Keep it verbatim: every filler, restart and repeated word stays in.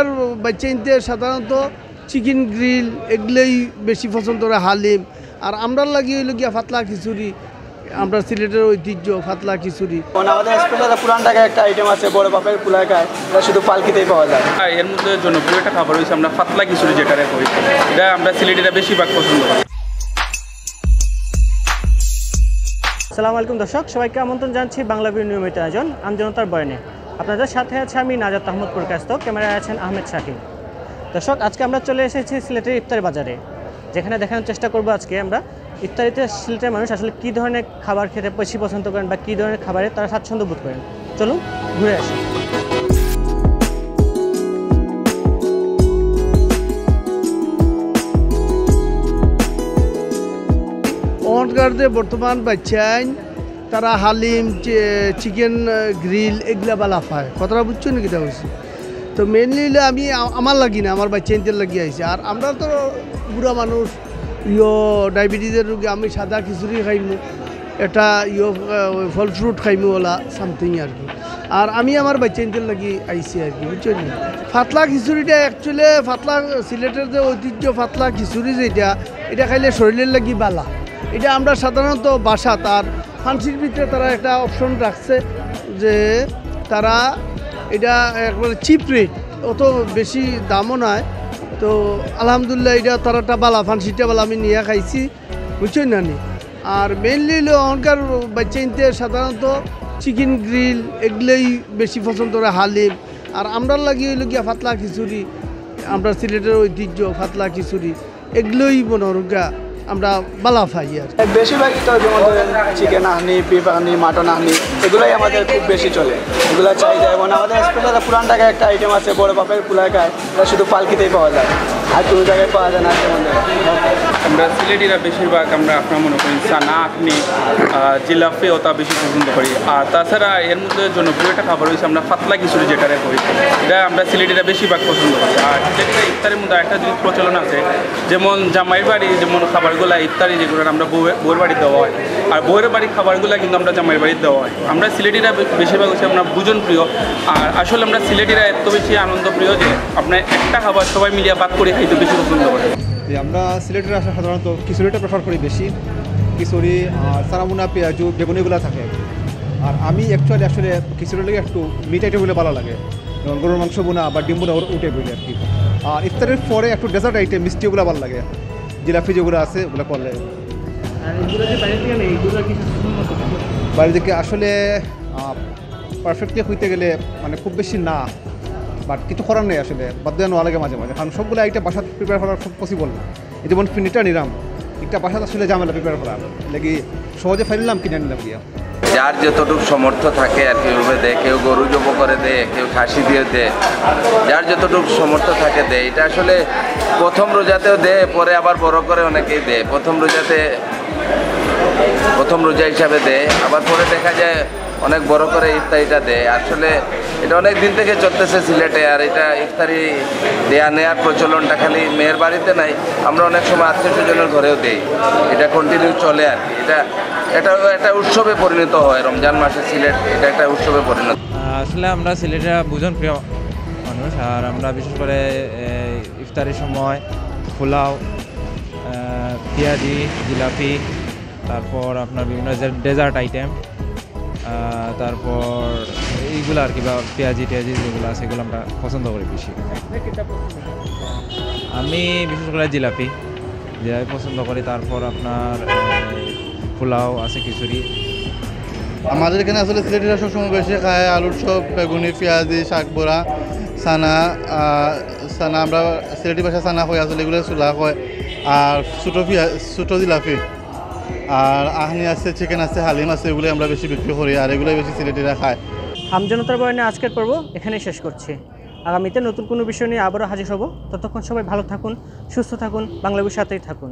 আর বাচ্চাইন্তে সাধারণত chicken grill এগুলোই বেশি পছন্দ করে, হালিম। আর আমরার লাগি অইলো গিয়া পাতলা খিচুড়ি, আমরা সিলেটের ঐতিহ্য পাতলা খিচুড়ি। মানে আমাদের স্পেশাল পুরান ঢাকায় একটা আইটেম আছে, বড় বাপের পোলায় খায়, এটা শুধু পালকিতেই পাওয়া যায়। হ্যাঁ, এর মধ্যে জনপ্রিয় একটা খাবার হইছে আমরা পাতলা খিচুড়ি যেটারে কই, এটা আমরা সিলেটিরা বেশিরভাগ পছন্দ করি। আসসালামু আলাইকুম দর্শক, সবাইকে আমন্ত্রণ জানাচ্ছি বাংলা ভিউ নিয়মিত আয়োজন আমজনতার বয়ানে। আপনাদের সাথে আছে আমি নাজাত আহমদ প্রকাশত, ক্যামেরায় আছেন আহমেদ শাকিল। দর্শক, আজকে আমরা চলে এসেছি সিলেটের ইফতার বাজারে, যেখানে দেখানোর চেষ্টা করব আজকে আমরা ইফতারিতে সিলেটের মানুষ আসলে কী ধরনের খাবার খেতে বেশি পছন্দ করেন বা কী ধরনের খাবারে তারা স্বাচ্ছন্দ্য বোধ করেন। চলুন ঘুরে আসি। অনকার যে বর্তমান বাচ্চাইন, তারা হালিম, চি-, চিকেন, আহ, গ্রিল এগুলা বালা পায়। কথাটা বুঝছো নি কিতা কইছি? তো মেইনলি হইলে আমি আ-, আমার লাগি না, আমার বাচ্চাইন্তর লাগি আইছি। আর আমরা তো বুড়া মানুষ, ইয়ো ডায়াবেটিসের রোগী, আমি সাদা খিচুড়ি খাইমু, এটা ইয়ো, আহ, ফল ফ্রুট খাইমু, ওলা সামথিং আর কি। আর আমি আমার বাচ্চাইন্তর লাগি আইছি আর কি, বুঝছো নি? পাতলা খিচুড়িটা অ্যাকচুয়ালি পাতলা, সিলেটের যে ঐতিহ্য পাতলা খিচুড়ি যেটা, এটা খাইলে শরীরের লাগি বালা। এটা আমরা সাধারণত বাসাত আর ফান্সির ভিতরে তারা একটা অপশন রাখছে যে তারা এটা একবারে চিপ রেট, অত বেশি দামও নাই। তো আলহামদুলিল্লাহ, এটা তারা একটা বালা, ফান্সিটা বালা, আমি নিয়ে খাইছি, বুঝছো না নি? আর মেইনলি হইলো অনকার বাচ্চাইন্তে সাধারণত চিকেন গ্রিল এগুলোই বেশি পছন্দ করে, হালিম। আর আমরার লাগি অইলো গিয়া পাতলা খিচুড়ি, আমরা সিলেটের ঐতিহ্য পাতলা খিচুড়ি, এগুলোই মনে হরুগা আমরা বালা পাই আর কি। বেশিরভাগই তো যেমন ধরেন চিকেন আহনি, বিফ আহনি, মাটন আহনি, এগুলাই আমাদের খুব বেশি চলে, এগুলা চাহিদা। এবং আমাদের স্পেশাল পুরান ঢাকায় একটা আইটেম আছে, বড় বাপের পোলায় খায়, এটা শুধু পালকিতেই পাওয়া যায়, আর কোনো জায়গায় পাওয়া যায় না। যেমন ধরেন আমরা সিলেটিরা বেশিরভাগ আমরা আপনার মনে করি চানা, আখনি, আহ, জিলাপি, ওটা বেশি পছন্দ করি। আর তাছাড়া এর মধ্যে জনপ্রিয় একটা খাবার হইছে আমরা পাতলা খিচুড়ি যেটারে কই, এটা আমরা সিলেটিরা বেশিরভাগ পছন্দ করি। আর সিলেটিরা ইফতারের মধ্যে একটা জিনিস প্রচলন আছে, যেমন জামাইর বাড়ি যেমন খাবারগুলা ইফতারি যেগুলো আমরা বউয়ের বউয়ের বাড়ি দেওয়া হয়, আর বউয়ের বাড়ির খাবারগুলা কিন্তু আমরা জামাইর বাড়ি দেওয়া হয়। আমরা সিলেটিরা বে- বেশিরভাগ হচ্ছে আমরা ভোজন প্রিয়। আর আসলে আমরা সিলেটিরা এত বেশি আনন্দ প্রিয় যে আমরা একটা খাবার সবাই মিলিয়া ভাগ করে খাইতে বেশি পছন্দ করি। যে আমরা সিলেটের আসলে সাধারণত খিচুড়িটা প্রেফার করি বেশি। খিচুড়ি আর চানাভুনা, পেঁয়াজু, বেগুনিগুলা থাকে। আর আমি অ্যাকচুয়ালি আসলে খিচুড়ির লগে একটু মিট আইটেমগুলো ভালো লাগে, যেমন গরুর মাংস ভুনা বা ডিম ভুনা, ওর ওটাই বলি আর কি। আর ইফতারের পরে একটু ডেজার্ট আইটেম মিষ্টিগুলো ভালো লাগে, জিলাপি যেগুলো আছে ওগুলো করলে। আর এগুলো যে বাইরে থেকে নেই, এগুলো কি স্বাস্থ্যসম্মত? বাইরে থেকে আসলে পারফেক্টলি হইতে গেলে মানে খুব বেশি না, বাট কিছু করার নেই আসলে, বাধ্য নেওয়া লাগে মাঝে মাঝে, কারণ সবগুলো আইটেম বাসাত প্রিপেয়ার করা খুব পসিবল না। এই যেমন ফিনিটা নিলাম, একটা বাসাত আসলে ঝামেলা প্রিপেয়ার করা, লাগি সহজে ফাইলাম কিনে নিলাম গিয়া। যার যতটুকু সামর্থ্য থাকে আর কি, ওইভাবে দেয়। কেউ গরু জবো করে দেয়, কেউ খাসি দিয়ে দেয়, যার যতটুকু সামর্থ্য থাকে দেয়। এটা আসলে প্রথম রোজাতেও দেয়, পরে আবার বড় করে অনেকেই দেয়। প্রথম রোজাতে প্রথম রোজা হিসাবে দেয়, আবার পরে দেখা যায় অনেক বড় করে ইফতারিটা দেয়। আসলে এটা অনেক দিন থেকে চলতেছে সিলেটে, আর এটা ইফতারি দেয়া নেয়ার প্রচলনটা খালি মেয়ের বাড়িতে নাই, আমরা অনেক সময় আত্মীয় স্বজনের ঘরেও দেই। এটা কন্টিনিউ চলে আর কি। এটা এটা একটা উৎসবে পরিণত হয় রমজান মাসে সিলেট, এটা একটা উৎসবে পরিণত। আসলে আমরা সিলেটের ভোজন প্রিয় মানুষ, আর আমরা বিশেষ করে এই ইফতারির সময় পোলাও, আহ, পেঁয়াজি, জিলাপি, তারপর আপনার বিভিন্ন ডেজার্ট আইটেম, তারপর এইগুলো আর কি, বা পেঁয়াজি টেয়াজি যেগুলো আছে, এগুলো আমরা পছন্দ করি বেশি। আমি বিশেষ করে জিলাপি, জিলাপি পছন্দ করি। তারপর আপনার আহ, পোলাও আছে, খিচুড়ি। আমাদের এখানে আসলে সিলেটিরা সবসময় বেশি খায় আলুর চপ, বেগুনি, পেঁয়াজি, শাক বড়া, চানা। আহ, চানা আমরা সিলেটি ভাষা চানা কই, আসলে এগুলো চুলা কয়। আর ছোটো পেঁয়াজ, ছোটো জিলাপি, আর আহনি আছে, চিকেন আছে, হালিম আছে, এগুলোই আমরা বেশি বিক্রি করি, আর এগুলোই বেশি সিলেটিরা খায়। আমজনতার বয়ানে আজকের পর্ব এখানেই শেষ করছি। আগামীতে নতুন কোনো বিষয় নিয়ে আবারও হাজির হব। ততক্ষণ সবাই ভালো থাকুন, সুস্থ থাকুন, বাংলা বিষয়ের সাথেই থাকুন।